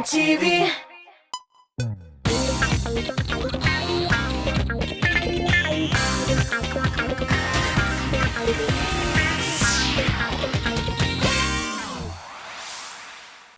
Сәлам ТВ.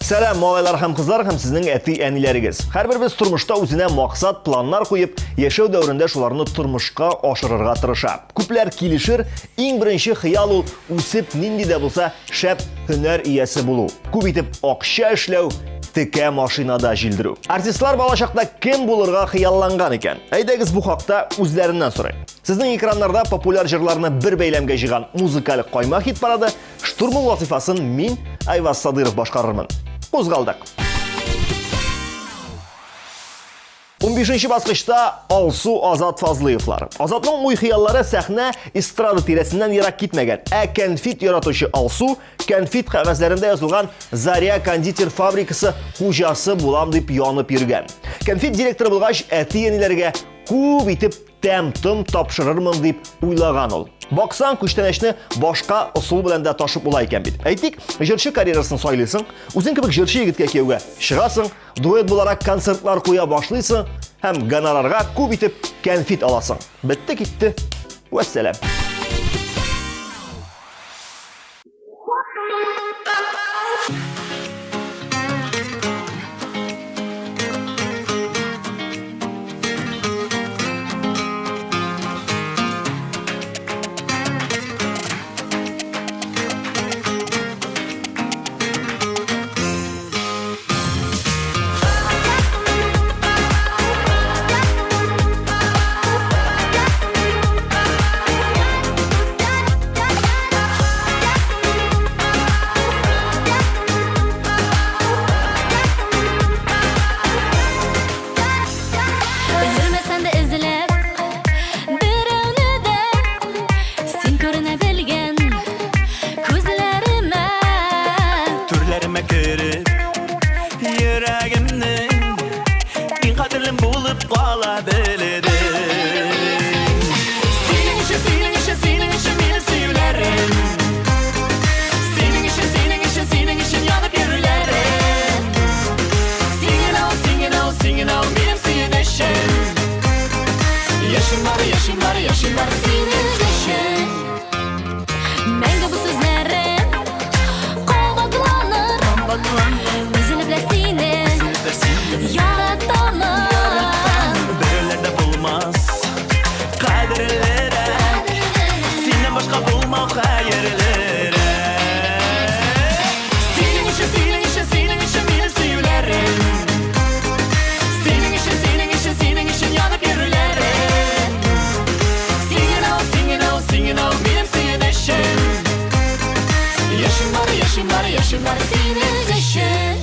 Сәлам, малайлар һәм кызлар һәм сезнең әти-әниләрегез. Һәрберебез тормышта үзенә максат, планнар куеп, яшәү дәверендә шуларны тормышка ашырырга тырыша. Күпләр килешер, иң беренче хыял ул үсеп нинди дә булса шәп һөнәр иясе булу. Күп итеп акча эшләү, текә машинада җилдерү. Артистлар балачакта кем булырга хыялланган икән? Әйдәгез бу хакта үзләреннән сорыйк. Сезнең экраннарда популяр җырларны бер бәйләмгә җыйган музыкаль кайма хит парады Штурман вазыйфасын мин, Айваз Садыров башкарырмын. Кузгалдык. 15 баскычта Алсу Азат Фазлыевлар. Азатның уй-хыяллары сәхнә, эстрада тирәсеннән ерак китмәгән. Ә кәнфит яратучы Алсу кәнфит кәгазьләрендә язылган Заря кондитер фабрикасы хуҗасы булам дип янып йөргән. Кәнфит директоры булгач, әти-әниләргә күп итеп тәм-том тапшырырмын дип уйлаган ул. Баксаң, күчтәнәчне башка ысул белән дә ташып була икән бит. Әйтик, җырчы карьерасын сайлыйсың, үзең кебек җырчы егеткә кияүгә чыгасың, дуэт буларак концертлар куя башлыйсың һәм гонорарга күп итеп кәнфит аласың. Бетте китте. Вәссәлам. Йөрмәсән дә эзләп берәүне дә, син күренә белгән күзләремә. Түрләремә кереп, йөрәгемнең иң кадерлем булып кала белдең. Синең өчен, синең өчен, синең өчен минем сөюләрем. Синең өчен, синең өчен, синең өчен янып йөрүләрем. Син генә ул, син генә ул, син генә ул минем сөенечем. Яшим бары, яшим бары, яшим бары синең өчен. Мәңге бу сүзләрем кабатланыр. Өзелеп лә сине яратамын. Берәүләр дә булмас кадерлерәк. Синнән башка булмау хәерлерәк. Синең өчен, синең өчен, синең өчен минем сөюләрем. Синең өчен, синең өчен, синең өчен янып йөрүләрем. Син генә ул, син генә ул, син генә ул минем сөенечем. Яшим бары, яшим бары, яшим бары синең өчен.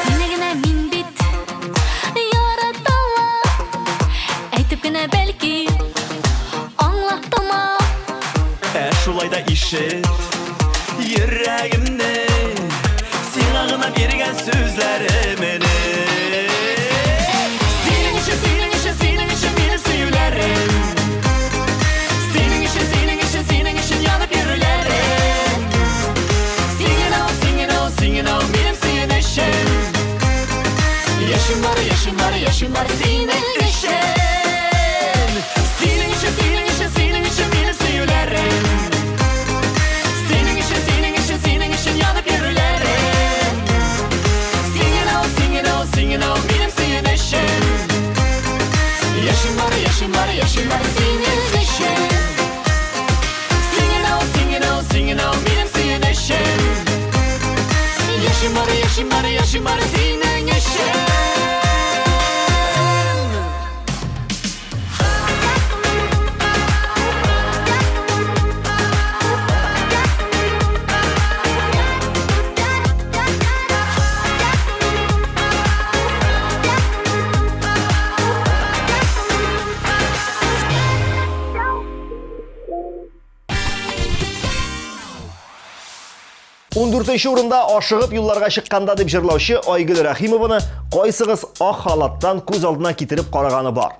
Сине генә мин бит яраталам. Әйтеп кенә бәлки аңлатамам. Ә шулай да ишет йөрәгемнең сиңа гына биргән сүзләремне. Синең өчен, синең өчен, синең өчен минем сөюләрем. Синең өчен, синең өчен, синең өчен янып йөрүләрем. Син генә ул, син генә ул, син генә ул минем сөенечем. Яшим бары, яшим бары, яшим бары синең өчен. Синең өчен, синең өчен, синең өчен минем сөюләрем. Синең өчен, синең өчен, синең өчен янып йөрүләрем. Син генә ул, син генә ул, син генә ул минем сөенечем. Яшим бары, яшим бары, яшим бары синең өчен. Син генә ул, син генә ул, син генә ул минем сөенечем. Яшим бары, яшим бары, яшим бары синең өчен. Ундүртенче урында ашыгып юлларга чыкканда дип җырлаучы Айгөл Рәхимованы кайсыгыз ак халаттан күз алдына китереп караганы бар?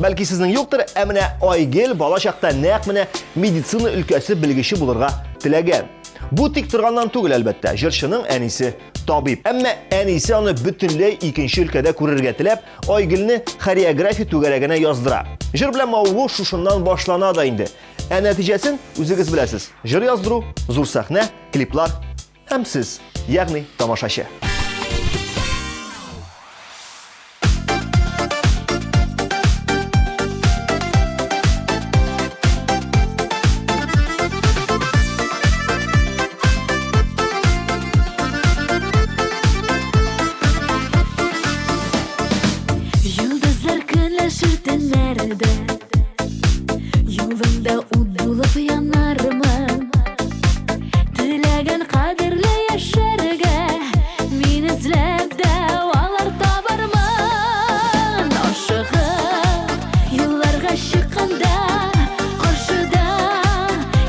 Бәлки сезнең юктыр, ә менә Айгөл бала чакта нәкъ менә медицина өлкәсе белгече булырга теләгән. Бу тик торганнан түгел, әлбәттә, җырчының әнисе табиб. Әмма әнисе аны бөтенләй икенче өлкәдә күрергә теләп, Айгөлне хореография түгәрәгенә яздыра. Җыр белән мавыгу шушыннан башлана да инде. Ә нәтиҗәсен үзегез беләсез. Җыр яздыру, зур сәхнә, клиплар һәм сез, ягъни тамашачы. Йолдызлар көнләшер төннәрдә Юлыңда ут булып янармын. Теләгән кадерле яшәргә Мин эзләп дәвалар табармын. Ашыгып юлларга чыкканда Каршыда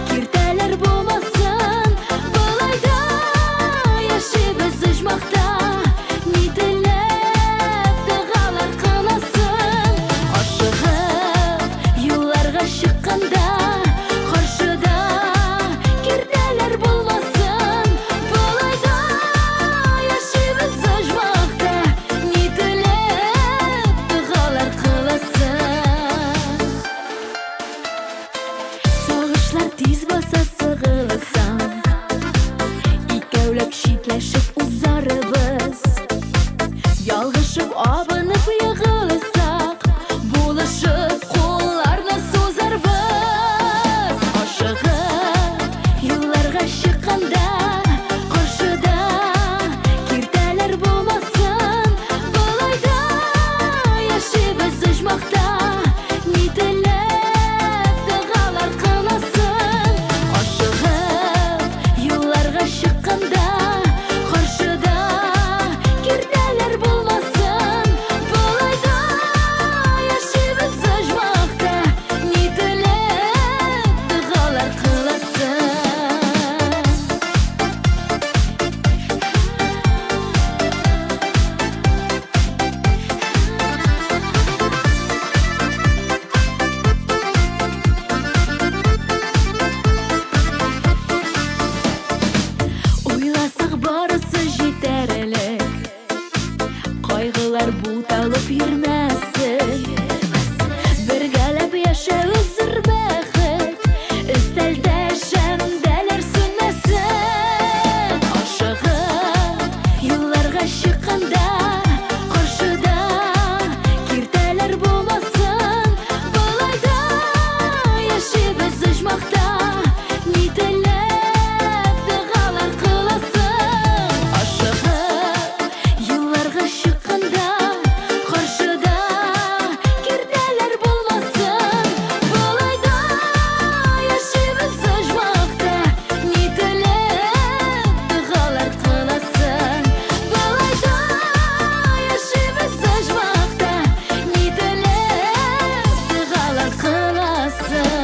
киртәләр булмасын. Болай да яшибез оҗмахта. Ни теләп догалар кыласың. Ашыгып юлларга чыкканда Каршыда киртәләр булмасын. Болай да яшибез оҗмахта. Ни теләп догалар кыласың. Сагышлар тиз баса сыгылсаң, Икәүләп читләшеп узарбыз. Ялгышып абынып егылсак, Булышып кулларны сузарбыз. Ашыгып юлларга чыкканда, Каршыда киртәләр булмасын. Болай да яшибез оҗмахта. Ни теләп догалар кыласың. Ашыгып юлларга чыкканда, Каршыда киртәләр булмасын. Болай да яшибез оҗмахта. Ни теләп догалар кыласың. Уйласак барысы җитәрлек, Кайгылар буталып йөрмәсен. Бергәләп яшәү зур бәхет, Өстәлдә шәмдәләр сүнмәсен. Ашыгып юлларга чыкканда, Каршыда киртәләр булмасын. Болай да яшибез оҗмахта. Ни теләп догалар кыласың. Ашыгып юлларга чыкканда, Каршыда киртәләр булмасын. Болай да яшибез оҗмахта. Ни теләп догалар кыласың. Болай да яшибез оҗмахта. Ни теләп догалар кыласың.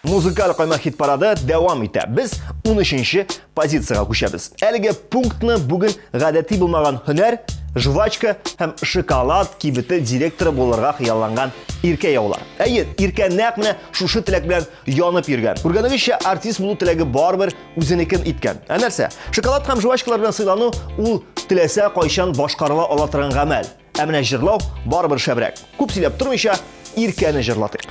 Музыкаль кайма хит парады дәвам итә. Без 13-нче позициягә күчәбез. Әлеге пунктны бүген гадәти булмаган һөнәр, жвачка һәм шоколад кибете директоры булырга хыялланган Иркә яулар. Әйе, Иркә нәкъ менә шушы теләк белән янып йөргән. Күргәнегезчә, артист булу теләге барыбер үзенекен иткән. Ә нәрсә? Шоколад һәм жвачкалар белән сыйлану ул теләсә кайчан башкарыла ала торган гамәл. Ә менә җырлау барыбер шәбрәк. Күп сөйләп тормыйча, Иркәне җырлатыйк.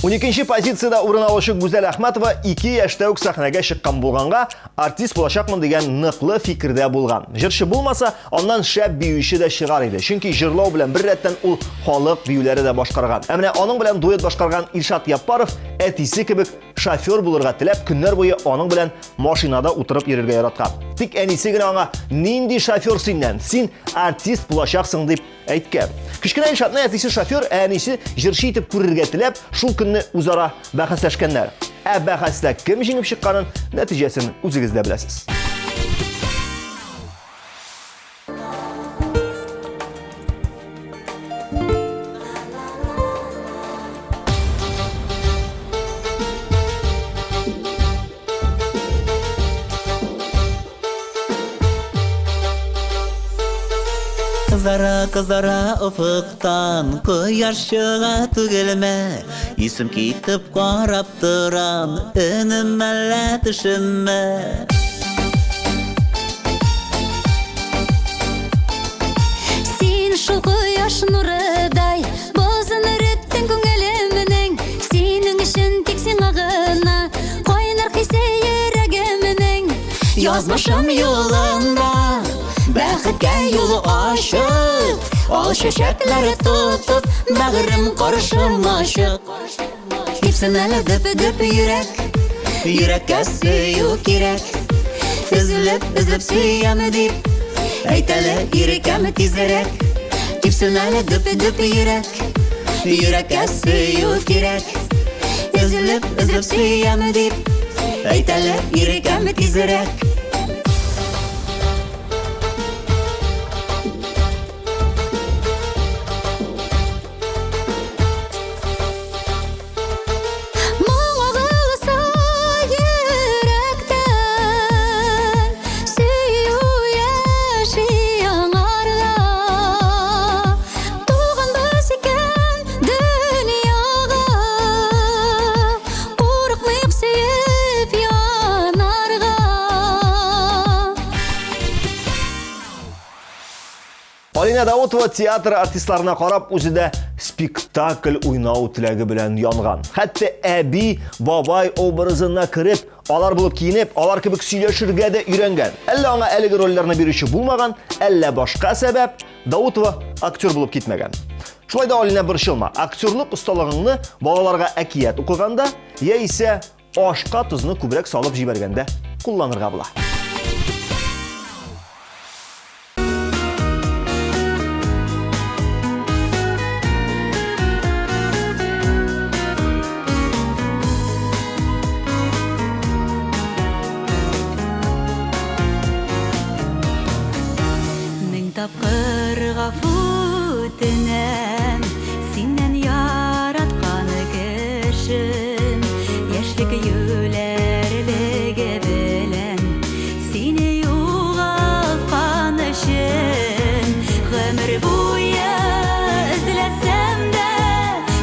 Уникенче позициядә урын алучы Гүзәл Әхмәтова 2 яшьтә үк сәхнәгә чыккан булганга, артист булачакмын дигән ныклы фикердә булган. Җырчы булмаса, аннан шәп биюче дә чыгар иде. Чөнки җырлау белән беррәттән ул халык биюләре дә башкарган. Ә менә аның белән дуэт башкарган Илшат Яппаров әтисе кебек шофер булырга теләп, көннәр буе аның белән машинада утырып йөрергә яраткан. Тик әнисе генә аңа, "Нинди шофер синнән? Син артист булачаксың" дип әйткән. Кечкенә Илшатны әтисе шофер, ә әнисе җырчы итеп күрергә теләп, шул көнне үзара бәхәсләшкәннәр. Ә бәхәстә кем җиңеп чыкканын, нәтиҗәсен үзегез дә беләсез. Кызара, кызара офыктан Кояш чыга түгелме? Исем китеп карап торам, Өнем әллә төшемме? Син шул кояш нурыдай Бозын эреттең күңелемнең Синең өчен тик сиңа гына Кайнар хисе йөрәгемнең Язмышым юлында Бәхеткә юлы ачык Ал чәчәкләре тотып Бәгырем каршыма чык Типсен әле дөп-дөп йөрәк Йөрәккә сөю кирәк Өзелеп, өзелеп сөям дип Әйт әле, ирекәм тизрәк Типсен әле дөп-дөп йөрәк Йөрәккә сөю кирәк Өзелеп, өзелеп сөям дип Әйт әле, ирекәм тизрәк Моң агылса йөрәктән, сөю яши аңарга. Туганбыз икән дөньяга, курыкмыйк сөеп янарга. Алинә Даутова театр артистларына карап үзе дә спектакль уйнау теләге белән янган. Хәтта әби, бабай образына кереп, алар булып киенеп, алар кебек сөйләшергә дә өйрәнгән. Әллә аңа әлеге рольләрне бирүче булмаган, әллә башка сәбәп, Даутова актер булып китмәгән. Шулай да Алинә борчылма, актерлык осталыгыңны балаларга әкият укыганда, яисә Ашка тозны күбрәк салып җибәргәндә кулланырга була. Мең тапкыр гафу үтенәм Синнән яраткан кешем. Яшьлек юләрлеге белән Сине югалткан өчен. Гомер буе эзләсәм дә,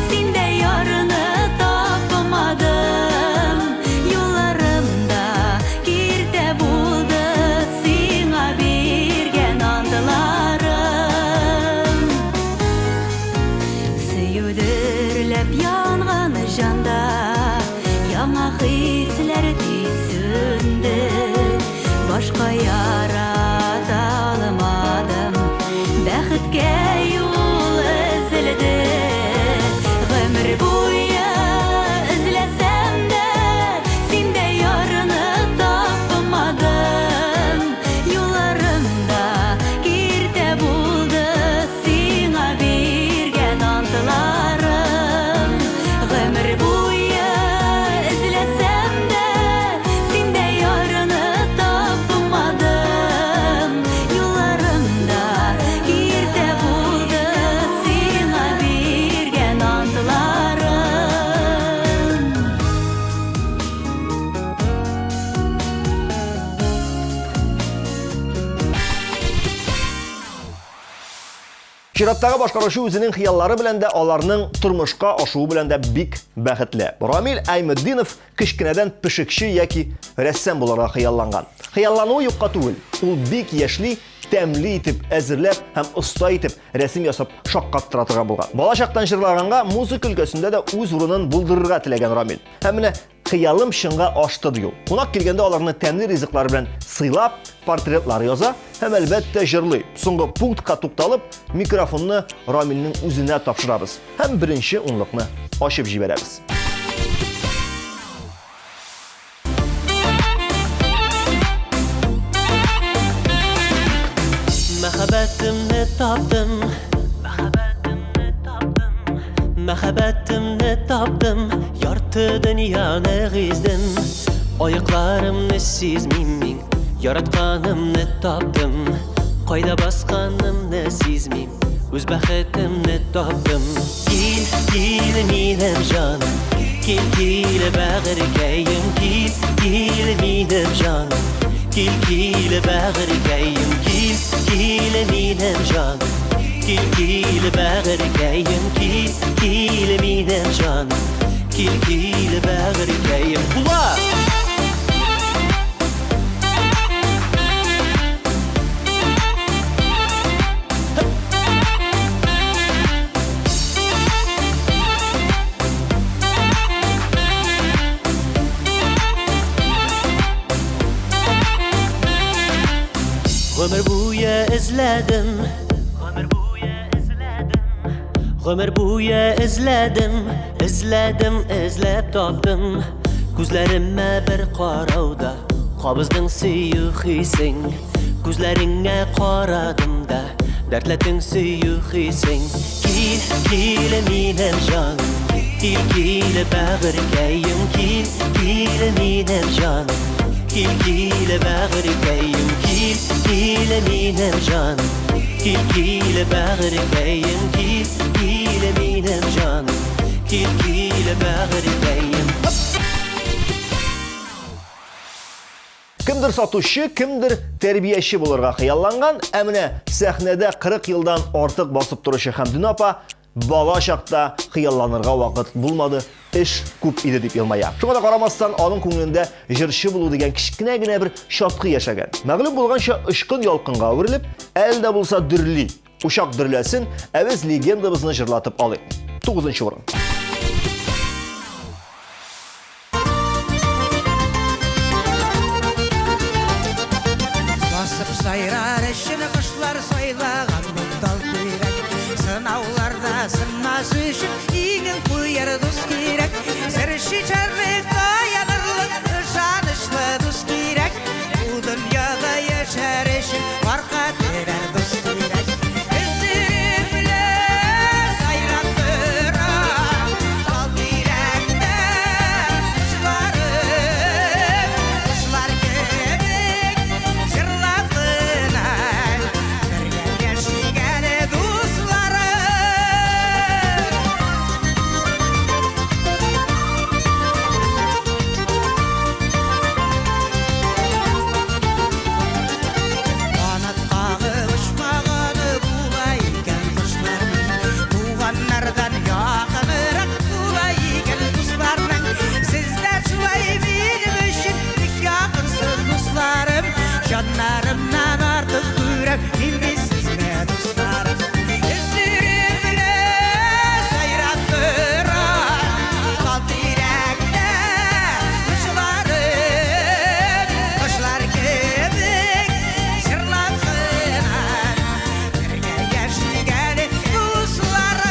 Синдә ярны тапмадым. Юлларымда киртә булды Сиңа биргән антларым. Сөю дөрләп янган җанда Яңа хисләр тиз сүнде. Башка ярата алмадым, Бәхеткә юл өзелде. Гомер буе эзләсәм дә, Синдә ярны тапмадым. Юлларымда киртә булды Сиңа биргән антларым. Гомер буе эзләсәм дә, Синдә ярны тапмадым. Юлларымда киртә булды Сиңа биргән антларым. Чираттагы башкаручы үзенең хыяллары белән дә, аларның тормышка ашуы белән дә бик бәхетле. Рамил Айметдинов кечкенәдән пешекче яки рәссам булырга хыялланган. Хыяллануы юкка түгел. Ул бик яшьли тәмле итеп әзерләп һәм оста итеп рәсем ясап шаккаттыра торган булган. Бала чактан җырлаганга музыка өлкәсендә дә үз урынын булдырырга теләгән Рамил. Һәм менә хыялым чынга ашты ди ул. Кунак килгәндә аларны тәмле ризыклар белән сыйлап, портретлар яза һәм әлбәттә җырлый. Соңгы пунктка тукталып, микрофонны Рамилнең үзенә тапшырабыз һәм беренче унлыкны ачып җибәрәбез. Мәхәббәтемне таптым, мәхәббәтемне таптым, мәхәббәтемне таптым, ярты дөньяны гиздем. Аякларымны сизмим мин, яратканымны таптым. Кайда басканымны сизмим, үз бәхетемне таптым. Кил, кил, минем җаным, кил, кил, бәгырькәем, кил, кил, минем җаным, кил, кил, бәгырькәем, кил, кил, минем җаным, кил, кил, бәгырькәем, кил, кил, минем җаным, кил, кил, бәгырькәем. Була! Гомер буе эзләдем, гомер буе эзләдем, гомер буе эзләдем, эзләдем, эзләп таптым. Күзләремә бер карауда кабыздың сөю хисең. Күзләреңә карадым да, дәртләттең сөю хисең. Кил, кил, минем җаным, кил, кил, бәгырькәем, кил, кил, минем җаным, кил, кил, бәгырькәем, кил, кил, минем җаным, кил, кил, бәгырькәем, кил, кил, минем җаным, кил, кил, бәгырькәем. Кемдер сатучы, кемдер тәрбияче булырга хыялланган, ә менә сәхнәдә 40 елдан артык басып торучы Хәмдүнә апа бала чакта хыялланырга вакыт булмады, эш күп иде дип елмая. Шуңа да карамастан, аның күңелендә җырчы булу дигән кечкенә генә бер чаткы яшәгән. Мәгълүм булганча, очкын ялкынга әверелеп, әле дә булса дөрли. Учак дөрләсен, ә без легендабызны җырлатып алыйк. Тугызынчы урын. Басып сайрар өчен кошлар сайлаган бу тал кирәк. Сынауларда сынмас өчен иңен куяр дус кирәк. Сер чишәрлек, таянырлык, ышанычлы дус кирәк. Бу дөньяда яшәр өчен арка терәр дус кирәк. Өздереп сайрап тора тал тирәктә кошларым, кошлар кебек җырлап кына бергә яшик әле дусларым. Канат кагып очмаганы була икән кошларның, Туганнардан якынрак була икән дусларның. Сез дә шулай минем өчен бик якынсыз, дусларым, Җаннарымнан артык күрәм мин бит сезне, дусларым. Өздереп сайрап тора тал тирәктә кошларым, кошлар кебек җырлап кына бергә яшик әле, дусларым.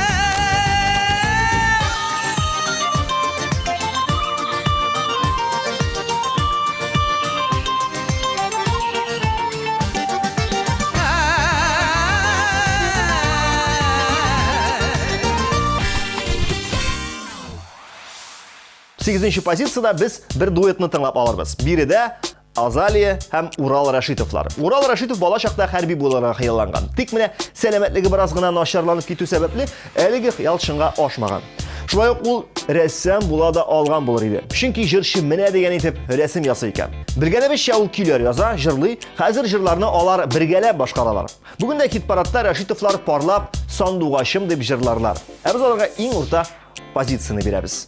Сигезенче позициядә без бер дуэтны тыңлап алырбыз. Биредә Азалия һәм Урал Рәшитовлар. Урал Рәшитов бала чакта хәрби булырга хыялланган. Тик менә сәламәтлеге бераз гына начарланып китү сәбәпле, әлеге хыял чынга ашмаган. Шулай ук ул рәссам була да алган булыр иде. Чөнки җырчы менә дигән итеп рәсем ясый икән. Белгәнебезчә, ул көйләр яза, җырлый. Хәзер җырларны алар бергәләп башкаралар. Бүген дә хит-парадта Рәшитовлар парлап Сандугачым дип җырларлар. Ә без аларга иң урта позицияне бирәбез.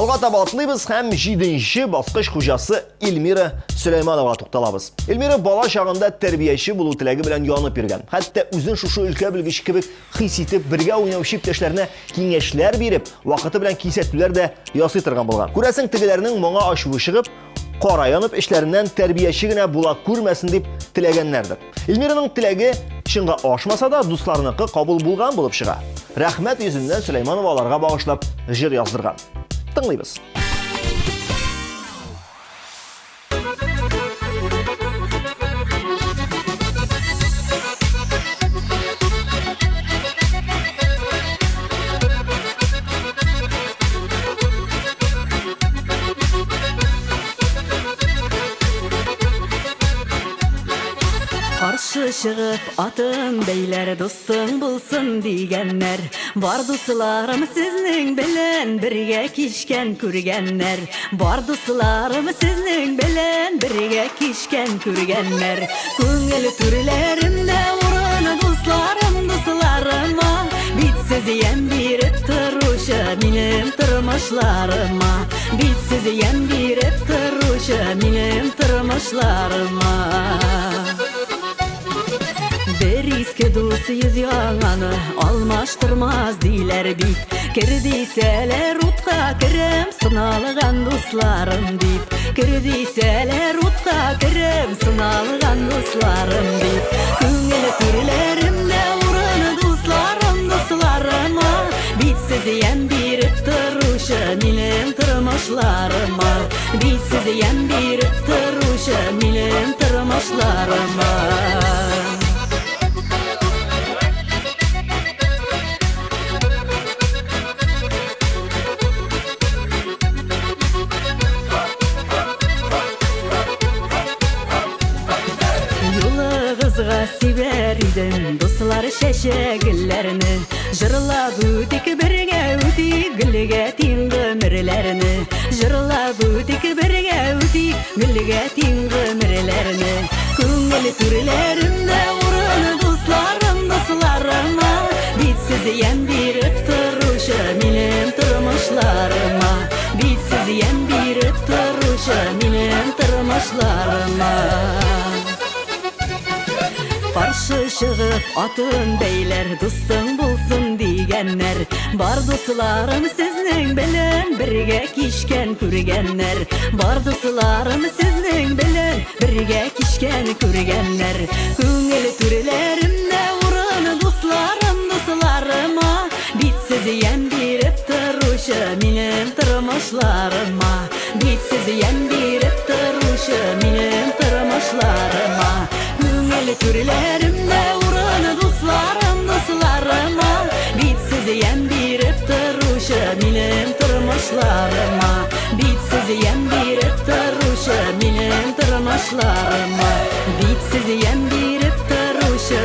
Алга таба атлыйбыз һәм җиденче баскыч хуҗасы Эльмира Сөләймановага тукталабыз. Эльмира бала чагында тәрбияче булу теләге белән янып йөргән. Хәтта үзен шушы өлкә белгече кебек хис итеп, бергә уйнаучы иптәшләренә киңәшләр биреп, вакыты белән кисәтүләр дә ясый торган булган. Күрәсең, тегеләрнең моңа ачуы чыгып, кара янып эчләреннән тәрбияче генә була күрмәсен дип теләгәннәрдер. Эльмираның теләге чынга ашмаса да, дусларыныкы кабул булган булып чыга. Рәхмәт йөзеннән Сөләйманова аларга багышлап җыр яздырган. Тыңлыйбыз. Каршы чыгып атын бәйләр дустың булсын дигәннәр. Бар дусларым сезнең белән бергә кичкән күргәннәр. Бар дусларым сезнең белән бергә кичкән күргәннәр. Күңел түрләремдә урын дусларым, дусларыма. Битсез ямь биреп торучы минем тормышларыма. Битсез ямь биреп торучы минем тормышларыма. Бер иске дус йөз яңаны алмаштырмас диләр бит. Кер дисәләр утка керәм, сыналган дусларым дип. Кер дисәләр утка керәм, сыналган дусларым дип. Күңел түрләремдә урын дусларым, дусларыма. Битсез ямь биреп торучы минем тормышларыма. Битсез ямь биреп торучы минем тормышларыма. Юлыгызга сибәр идем, дуслар, чәчәк-гөлләрне. Җырлап үтик, бергә үтик, гөлгә тиң гомерләрне. Җырлап үтик, бергә үтик, гөлгә тиң гомерләрне. Күңел түрләремдә урын дусларым, дусларыма. Битсез ямь биреп торучы минем тормышларыма. Битсез ямь биреп торучы минем тормышларыма. Каршы чыгып атын бәйләр, дустың булсын дигәннәр. Бар дусларым сезнең белән бергә кичкән күргәннәр. Бар дусларым сезнең белән бергә кичкән күргәннәр. Күңел түрләремдә урын дусларым, дусларыма. Битсез ямь биреп торучы минем тормышларыма. Битсез ямь биреп торучы минем тормышларыма. Күңел түрләремдә урын дусларым, дусларыма. Битсез ямь биреп торучы минем тормышларыма. Битсез ямь биреп торучы минем тормышларыма. Битсез ямь биреп торучы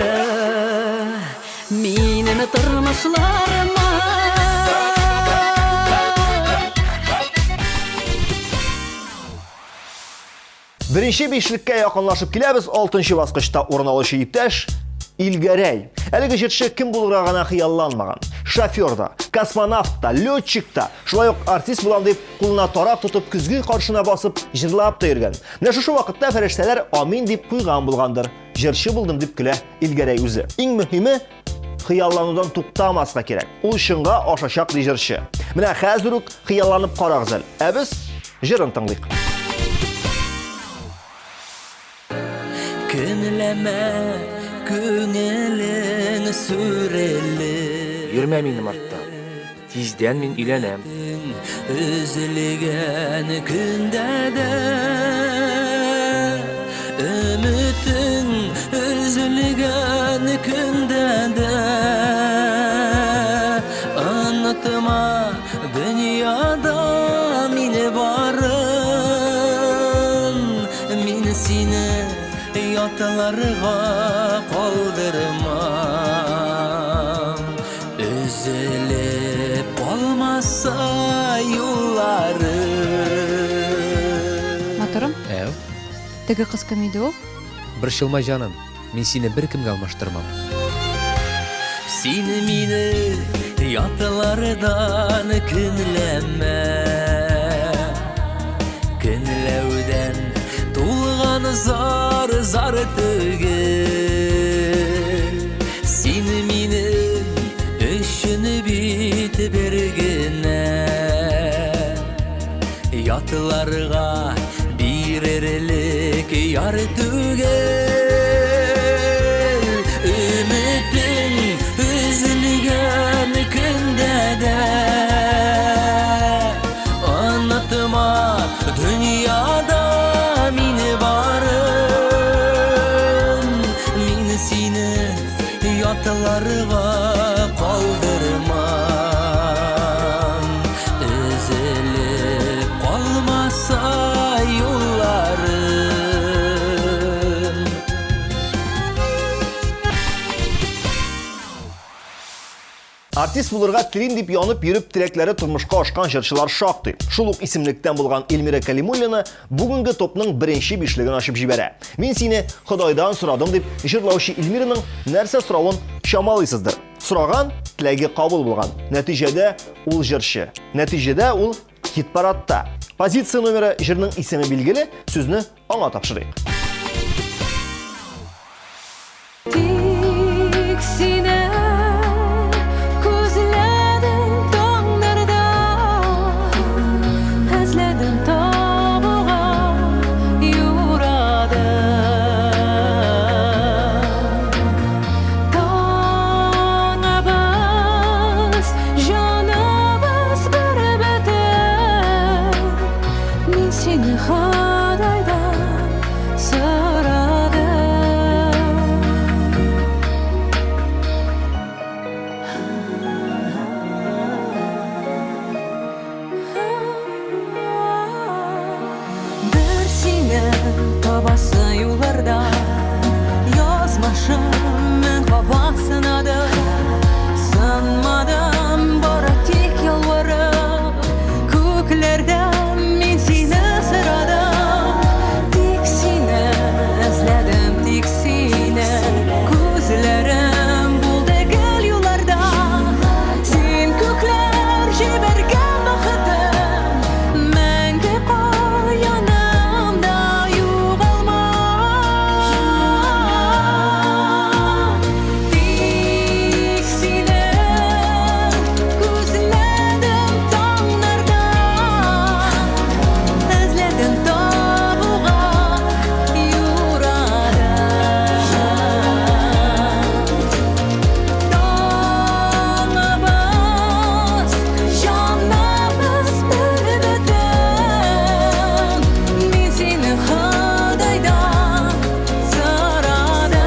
минем тормышларыма. Беренче бишлеккә якынлашып киләбез, алтынчы баскычта урын алучы иптәш Илгәрәй. Әлеге җырчы кем булырга гына хыялланмаган. Шофер да, космонавт та, летчик та, шулай ук артист булам дип кулына тарак тотып көзге каршына басып җырлап та йөргән. Менә шушы вакытта фәрештәләр амин дип куйган булгандыр. Җырчы булдым дип көлә Илгәрәй үзе. Иң мөһиме хыялланудан туктамаска кирәк. Ул чынга ашачак ди җырчы. Менә хәзер үк хыялланып карагыз әле. Ә без җырын тыңлыйк. Көнләмә, күңелең сүрелеп. Йөрмә минем артта. Тиздән мин өйләнәм. Өзелгән көндә дә өметең өзелгән көндә дә онытма дөньяда мине барын мин сине ятларга калдырмам. Өзелеп калмаса юллары. Матурым. Әү. Теге кыз кем иде ул? Борчылма, җаным, мин сине беркемгә алмаштырмам. Син мине ятлардан көнләмә. Көнләүдән тулган зар зар түгел. Син минем өчен бит бер генә. Ятларга бирерлек яр түгел. Өметең өзелгән көндә дә онытма, дөньяда мин барым. Мин сине ятларга калдырмам. Өзелеп калмаса юлларым. Артист булырга телим дип янып йөреп теләкләре тормышка ашкан җырчылар шактый. Шул ук исемлектән булган Эльмира Калимуллина бүгенге топның беренче бишлеген ачып җибәрә. Мин сине Ходайдан сорадым дип җырлаучы Эльмираның нәрсә соравын чамалыйсыздыр. Сораган, теләге кабул булган. Нәтиҗәдә ул җырчы. Нәтиҗәдә ул хит-парадта. Позиция номеры җырның исеме билгеле, сүзне аңа тапшырыйк. Тик сине күзләдем таңнарда, эзләдем табуга юрадым. Таңыбыз, җаныбыз бер бөтен. Мин сине Ходайдан сорадым. Бер сине табасы юлларда язмышым мең кабат сынады. Сынмадым, бары тик ялварып, күкләрдән мин сине сорадым. Тик сине эзләдем, тик сине. Күзләрем булды гел юлларда. Син күкләр җибәргән бәхетем, мәңге кал янымда, югалма. Тик сине күзләдем таңнарда, эзләдем табуга юрадым. Таңыбыз, җаныбыз бер бөтен. Мин сине Ходайдан сорадым.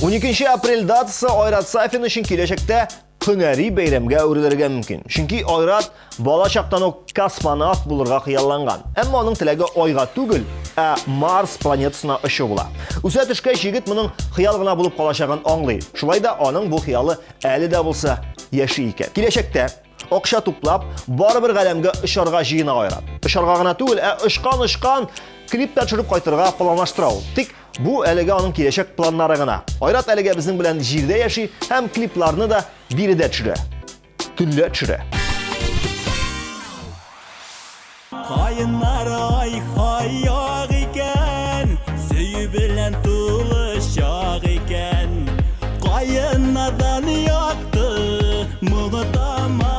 12 апрель датасы Айрат Сафин өчен киләчәктә һөнәри бәйрәмгә әверелергә мөмкин. Чөнки Айрат бала чактан ук космонавт булырга хыялланган. Әмма аның теләге Айга түгел, ә Марс планетасына очу була. Үсә төшкәч егет моның хыял гына булып калачагын аңлый. Шулай да аның бу хыялы әле дә булса яши икән. Киләчәктә акча туплап, барыбер галәмгә очарга җыена Айрат. Очарга гына түгел, ә очкан-очкан клип та төшереп кайтырга планлаштыра ул. Тик бу әлегә аның киләчәк планнары гына. Айрат әлегә безнең белән җирдә яши һәм клипларны да биредә төшерә. Төнлә төшерә. Каеннар ай-һай ак икән, сөю белән тулы чак икән. Каеннардан якты моңы тама.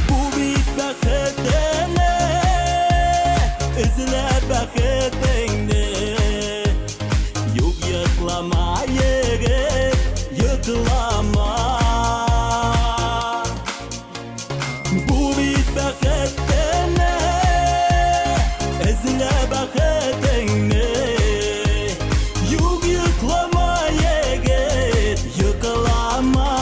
Бу бит бәхетеңне, эзлә бәхетеңне. Юк, йоклама, егет, йоклама. Бу бит бәхетеңне, эзлә бәхетеңне. Юк, йоклама, егет, йоклама.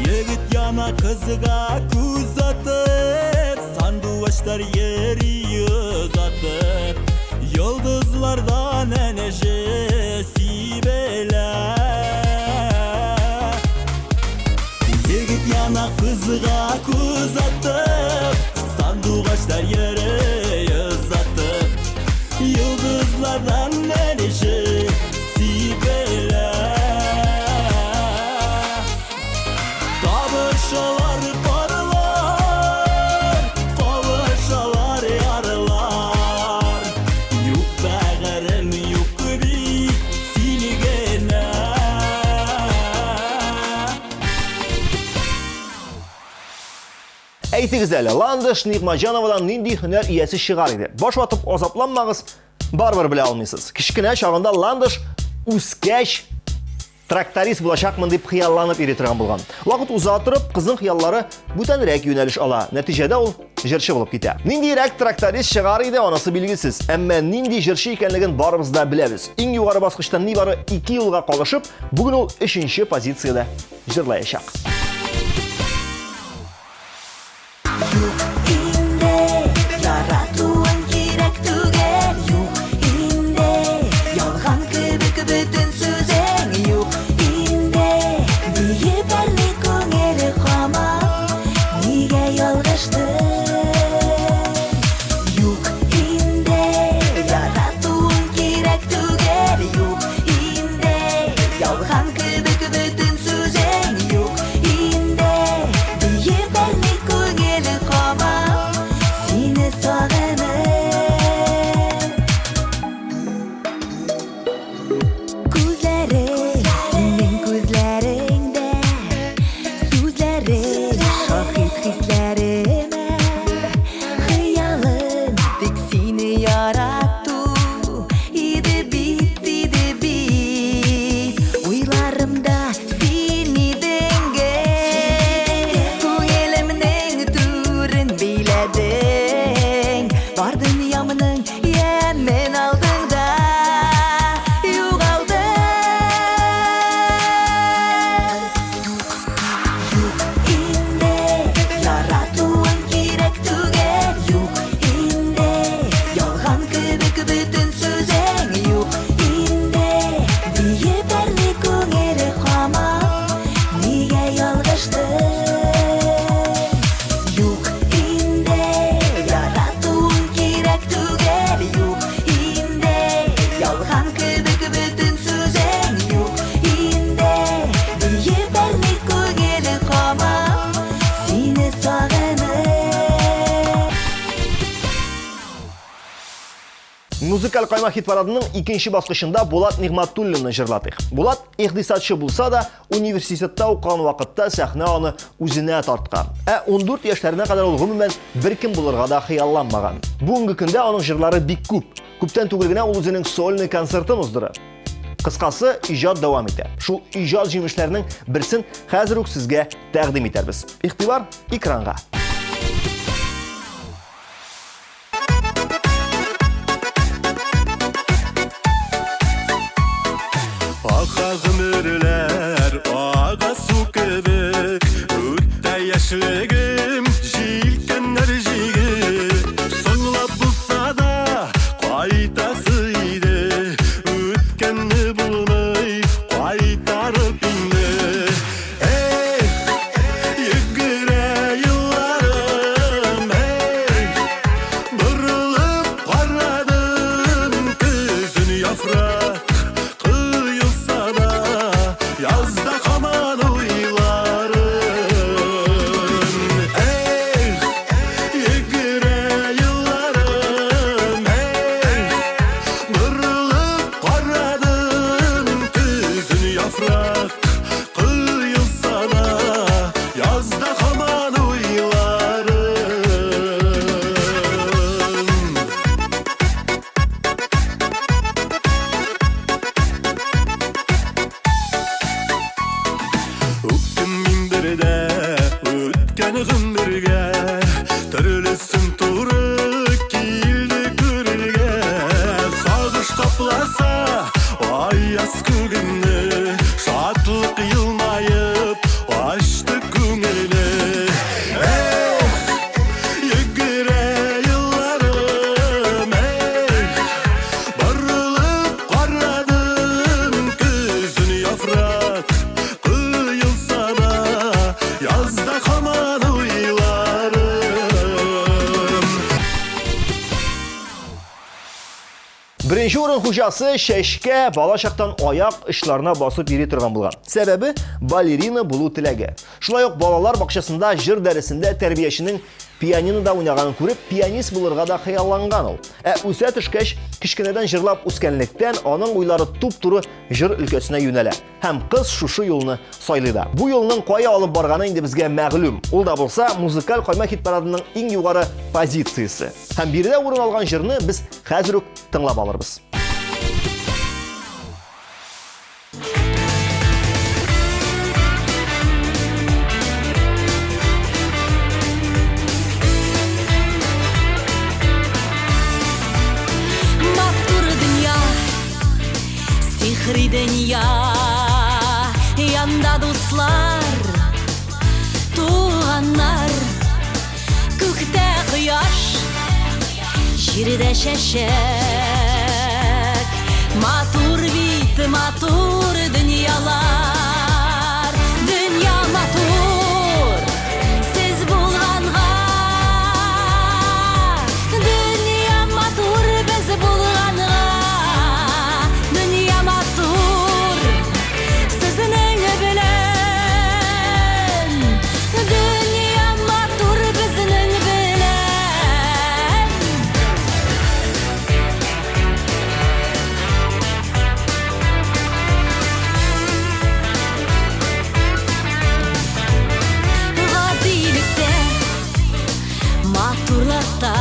Егет яна кызга күз атып, сандугачлар йөри озатып, йолдызлардан энҗе Кызга күз атып, сандугачлар йөри озатып. Йолдызлардан нәнеше сибелә. Табышалар парлар, кавышалар ярлар. Юк бәгырем, юк бит син генә. Әйтегез әле, Ландыш Нигъмәтҗановадан нинди һөнәр иясе чыгар иде? Баш ватып азапланмагыз, барыбер белә алмыйсыз. Кечкенә чагында Ландыш үскәч тракторист булачакмын дип хыялланып йөри торган булган. Вакыт уза торып, кызның хыяллары бүтәнрәк юнәлеш ала. Нәтиҗәдә ул җырчы булып китә. Ниндирәк тракторист чыгар иде, анысы билгесез. Әмма нинди җырчы икәнлеген барыбыз да беләбез. Иң югары баскычтан нибары 2 юлга калышып, бүген ул 3 позициядә җырлаячак. Юк инде, яратуың кирәк түгел. Юк инде, ялган кебек бөтен сүзең. Юк инде, диеп әрли күңеле һаман. Нигә ялгыштың? Юк инде, яратуың кирәк түгел. Юк инде, ялган кебек бөтен сүзең. Юк инде, диеп әрли күңеле һаман. Сине сагынып. Күзләрең, синең күзләреңдә, сүзләрең шаһит хисләремә. Хыялым тик сине ярату иде бит, иде бит. Уйларымда син идең гел, күңелемнең түрен биләдең. Бар дөньямның ямен алдың да югалдың. Юк инде, яратуың кирәк түгел. Юк инде, ялган кебек бөтен сүзең. Юк инде, диеп әрли күңеле һаман. Нигә ялгыштың? Юк инде, яратуың кирәк түгел. Юк инде, ялган кебек бөтен сүзең. Юк инде, диеп әрли күңеле һаман. Сине сагынып. Музыкаль кайма хит-парадының икенче баскычында Булат Нигъмәтуллинны җырлатыйк. Булат икътисадчы булса да, университетта укыган вакытта сәхнә аны үзенә тарткан. Ә 14 яшьләренә кадәр ул гомумән беркем булырга да хыялланмаган. Бүгенге көндә аның җырлары бик күп. Күптән түгел генә ул үзенең сольный концертын уздырды. Кыскасы, иҗат дәвам итә. Шул иҗат җимешләренең берсен хәзер үк сезгә тәкъдим итәрбез. Игътибар экранга. Ага гомерләр, ага су кебек, үтә яшьлегем, җилкәннәр җигеп. Соңлап булса да, кайтасы иде, үткәнне булмый, кайтарып инде. Эх, йөгерә елларым, эх, борылып карадым, көзен яфрак коелса да, язда һаман уйларым. Эх, йөгерә елларым, эх, борылып карадым, көзен яфрак коелса да, язда һаман уйларым. Үкенмим бер дә үткән гомергә, төрлесен туры килде күрергә. Сагыш капласа аяз күгемне, шатлык елмаеп ачты күңелне. Эх, йөгерә елларым, эх, борылып карадым, көзен яфрак коелса да, язда һаман Беренче урын хуҗасы Чәчкә бала чактан аяк очларына басып йөри торган булган. Сәбәбе балерина булу теләге. Шулай ук балалар бакчасында җыр дәресендә тәрбияченең пианинода уйнаганын күреп, пианист булырга да хыялланган ул. Ә үсә төшкәч, кечкенәдән җырлап үскәнлектән, аның уйлары туп-туры җыр өлкәсенә юнәлә. Һәм кыз шушы юлны сайлый да. Бу юлның кая алып барганы инде безгә мәгълүм. Ул да булса, музыкаль кайма хит-парадының иң югары позициясе. Һәм биредә урын алган җырны без хәзер үк тыңлап алырбыз. Матур дөнья, сихри дөнья, янда дуслар, туганнар, күктә кояш, җирдә чәчәк. Матур бит, матур дөньялар. Дөнья матур, сез булганга. Дөнья матур, без булганга. Дөнья матур, сезнең белән. Дөнья матур, безнең белән. Гадилектә, матурлыкта,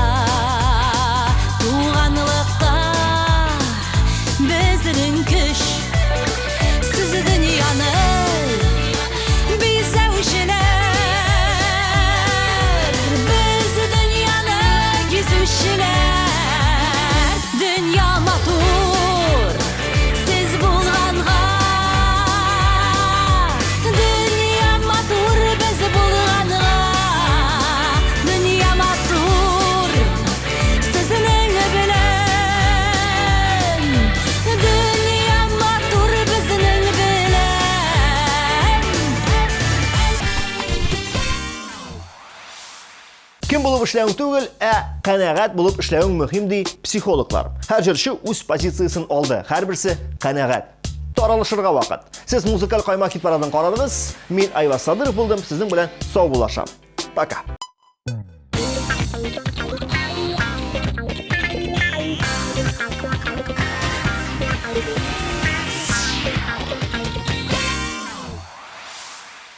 туганлыкта безнең көч. Сез дөньяны бизәүчеләр, без дөньяны гизүчеләр. Дөнья матур, сез булганга. Дөнья матур, без булганга. Дөнья матур, сезнең белән. Дөнья матур, безнең белән. Кем булып эшләвең түгел, ә канәгать булып эшләвең мөһим, ди психологлар. Һәр җырчы үз позициясен алды, һәрберсе канәгать. Таралышырга вакыт. Сез музыкаль кайма хит-парадын карадыгыз. Мин Айваз Садыров булдым, сезнең белән саубуллашам. Пока.